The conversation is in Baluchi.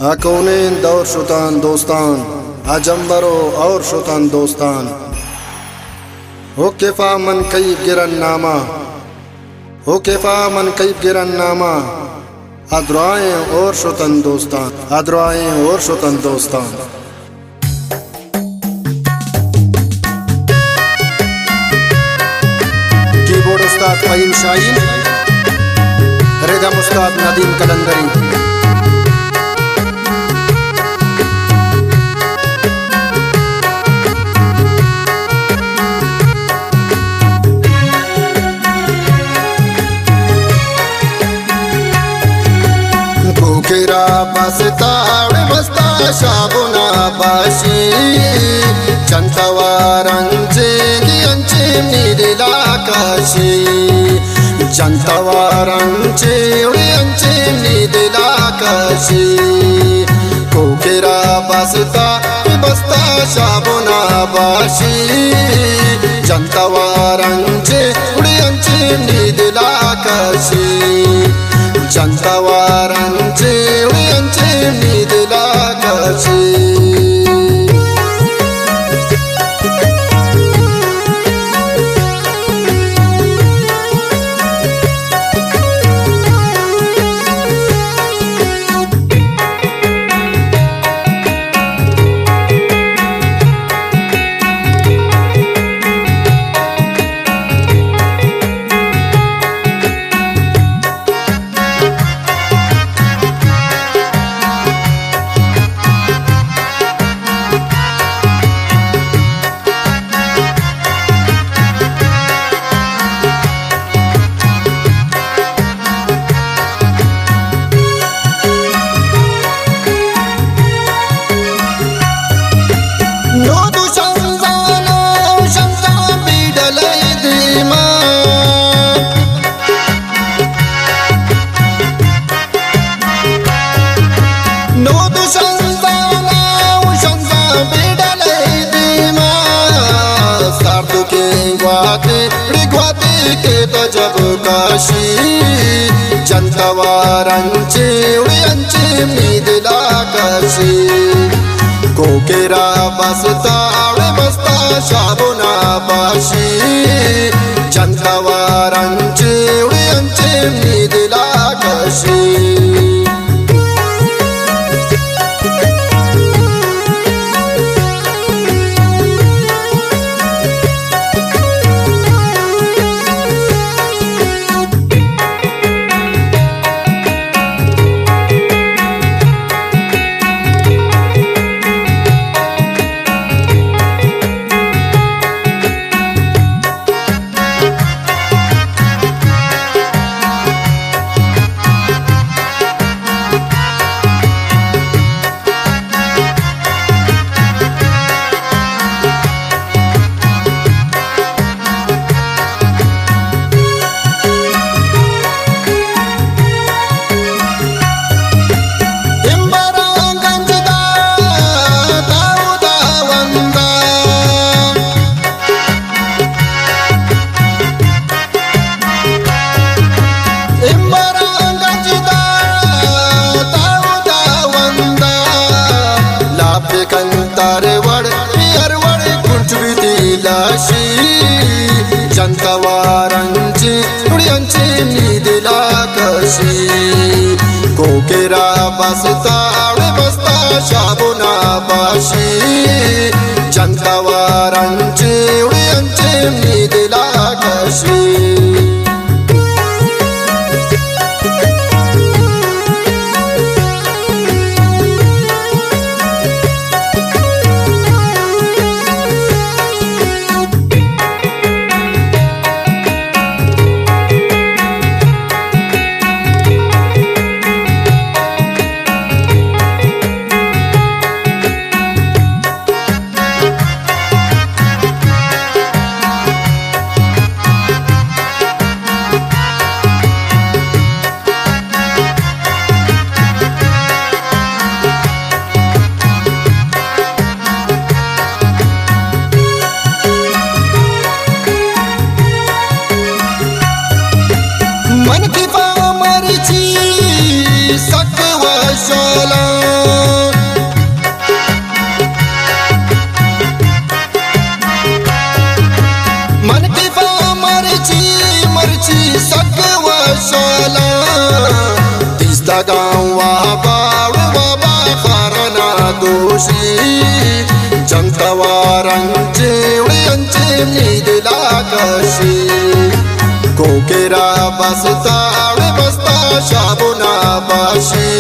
آ کونین دور شتان دوستان، آ جمبر و اور شتان دوستان۔ ہو کفا من کئی گرن ناما، ہو کفا من کئی گرن ناما، آ درائیں اور شتن دوستان، آ درائیں اور شتن دوستان۔ کیبورڈ استاد فہیم شاہین، ردم استاد ندیم قلندری۔ کوکرا بستا وڑ بستا شابنا باشی، چن توارنچے کہ انچے می دلا کاشی، چن توارنچے وڑ انچے می دلا کاشی۔ کوکرا بستا بستا شابنا باشی، چن توارنچے وڑ انچے می دلا کاشی، چن توارنچے وڑ انچے می دلا کاشی۔ نو دو شنزانو شنزان بیڈلئی دیما۔ نو دو شنزانا و شنزان بیڈلئی دیما، سردو کے گواتے، ڑی گواتے کے تجب کاشی، چن توارنچے وڑ انچے می دلا کاشی۔ کوکرا بستا وڑ بستا شابنا باشی، چن توارنچے وڑ انچے می دلا کاشی۔ امبراں گنج دا داؤدا وندا۔ امبراں گنج دا داؤدا وندا۔ لاپ کنتار وڑ، ہر وڑ کنٹ بیتی لاشی۔ چن توارنچے وڑ انچے می دلا کشی۔ کوکرا بستا وڑ بستا شابنا باشی۔ چن توارنچے وڑ انچے می دلا کشی۔ شالا دیستگاں وابا وڑ وابا خارنا دوشی، جنگ توارن چیوڑی انچے می دلا کشی، کوکرا بستا وڑ بستا شابنا باشی،